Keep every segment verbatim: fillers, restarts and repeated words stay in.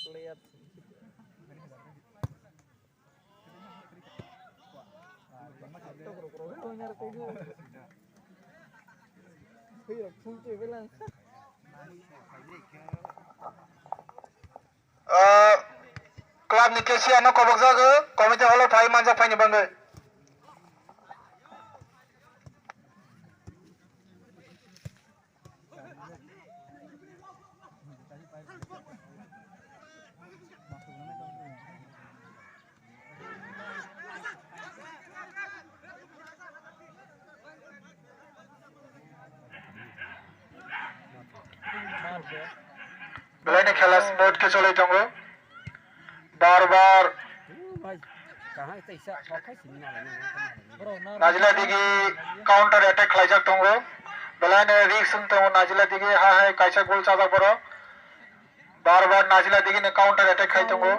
player. Ah, club ni cashier no kobok jago, committee hall o phai manjak phaini bagwi. Belai ni khela smooth khe choli tongo. Bar bar Najila Digi counter attack khlaijak tongo. Belai ni risk wng tongo Najila Digi, ha hai kaisa goal chajak borok. Bar bar Najila Digi ni counter attack khai tongo.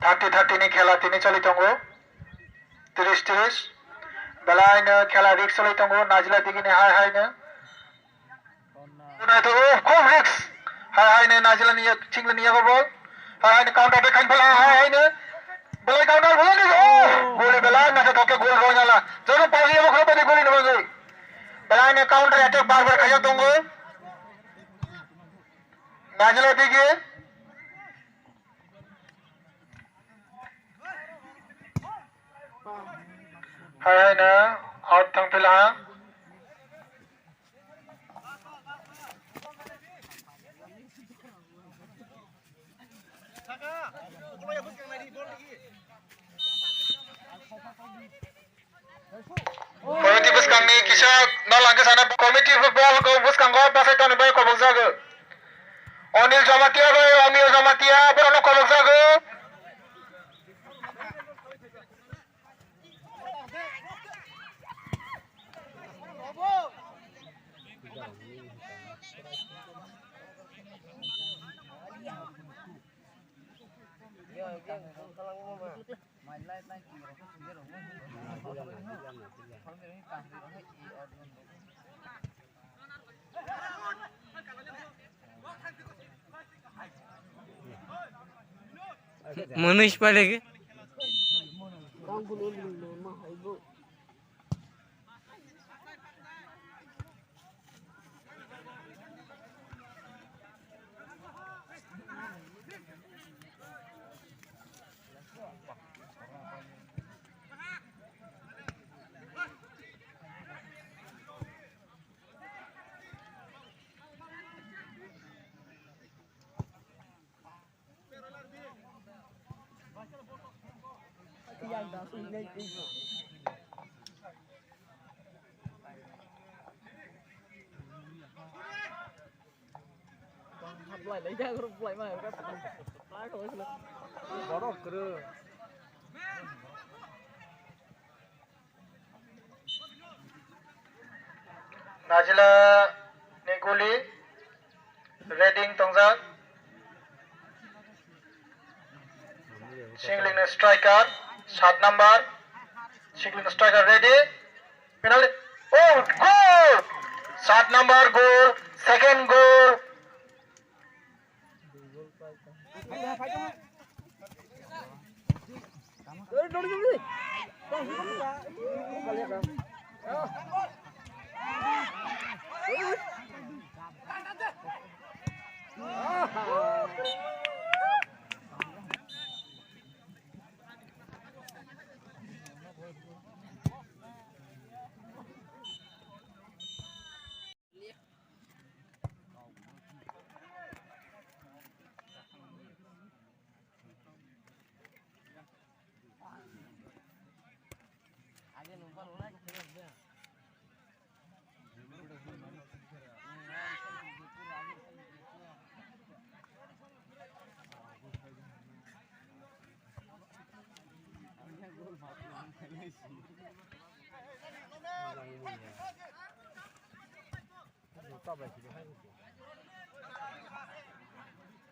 Thirty thirty ni khela tini choli tongo. Tris tris. Belai no khela risk choli tongo. Najila Digi ni hai hai no. Naithogo, khub risk. Hai hai no Najila ni yak, Chingla ni yago bol. Hai hai no counter attack khain phala, hai hai no. Belai counter, belai ni, oh! Goli belai naithothok khe goal roi nala. Jono pali abo khub badi goli no bagwi. Belai no counter attack bar bar khaijak tongo. Najila Digi. Hai hai no out thang pila. Committee bwskangni kisa nalangkhe sana committee football ko bwskango bachai toni bai kobok jago. Onil Jamatia bai Romeo Jamatia borokno kobok jago. Mwnwi sipailaikhe. Borok kwrwi. Najila ni guli ready tongjak. Singling ni striker, sat number. Singling striker ready. Penalty. Oh, goal! Sat number goal, second goal.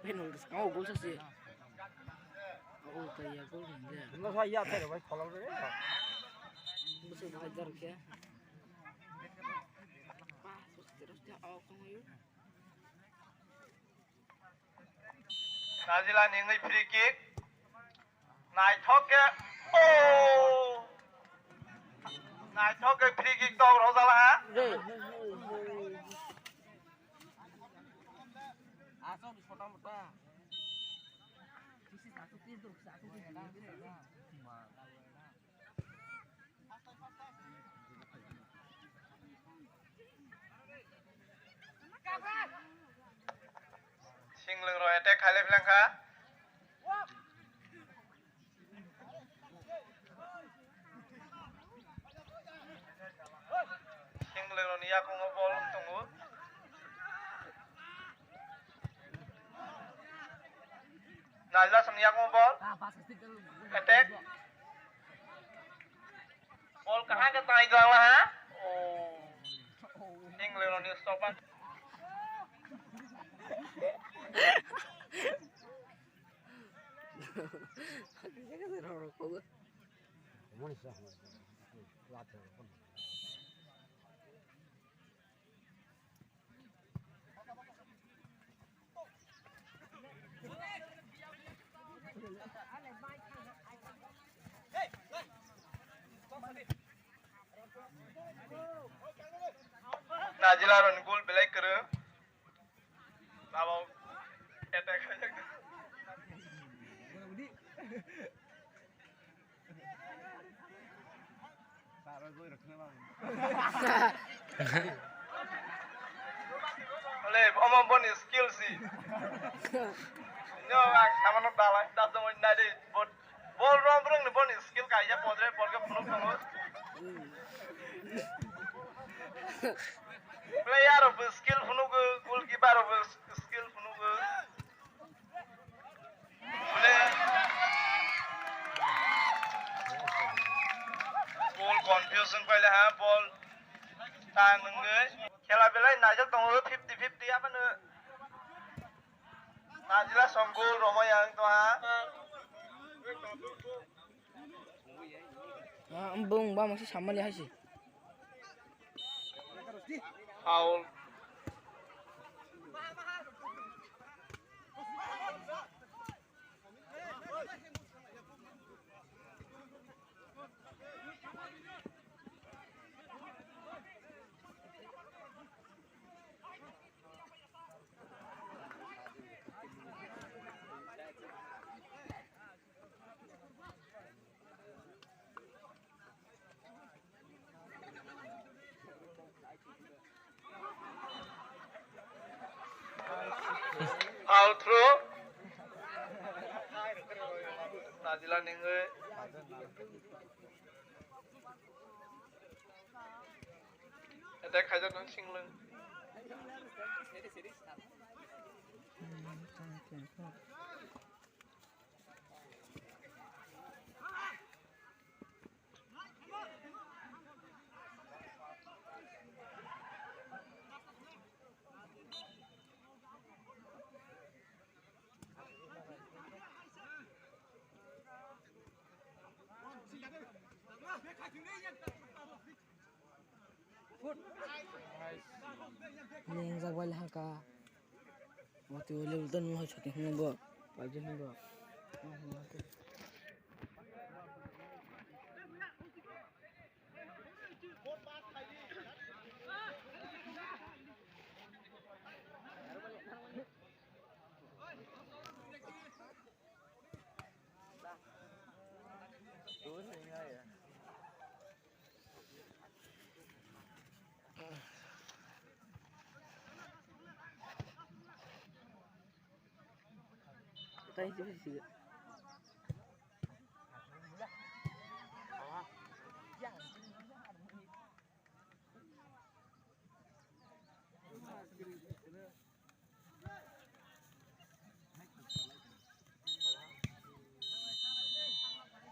Penalty, oh, goal sasi. Oh, taiya goal ni le. Bwswk bai Dorkhe. Wah, susti rosti ok tongwi. Najila ningwi free kick. Naithok khe. Oh! Naithok khe free kick tok rojala ha. Singlwng rok attack khailai phlangkha. Singlwng rokni yakungo bol wng tongo. Najla songni yakungo bol. Attack. Bol kaham khe tangwi glangla ha. Oh. Singlwng rokni stopan. Najila rokni goal belai kwrwng. Abo attack khaijak. Ole, omo boni skill si. No, ang samano dalai, da jongoi nai de, bot, bol rom rong ni boni skill kaija podre, bol ke phunuk tongo. Player of skill phunuk, goalkeeper of skill phunuk. Ball confusion paile ha, ball tang nungwi. Khela belai naijak tongo, fifty fifty abano. Najila song goal romoi ang to ha. Ah, bung ba mangsi samali haisi. Foul. Foul throw. Najila ningwi. Attack khaijak nang singlwng. Lengjak bai hangka. Mati wale ulta nung hai choti hwnwi bo. Paji hwnwi bo. Thank you.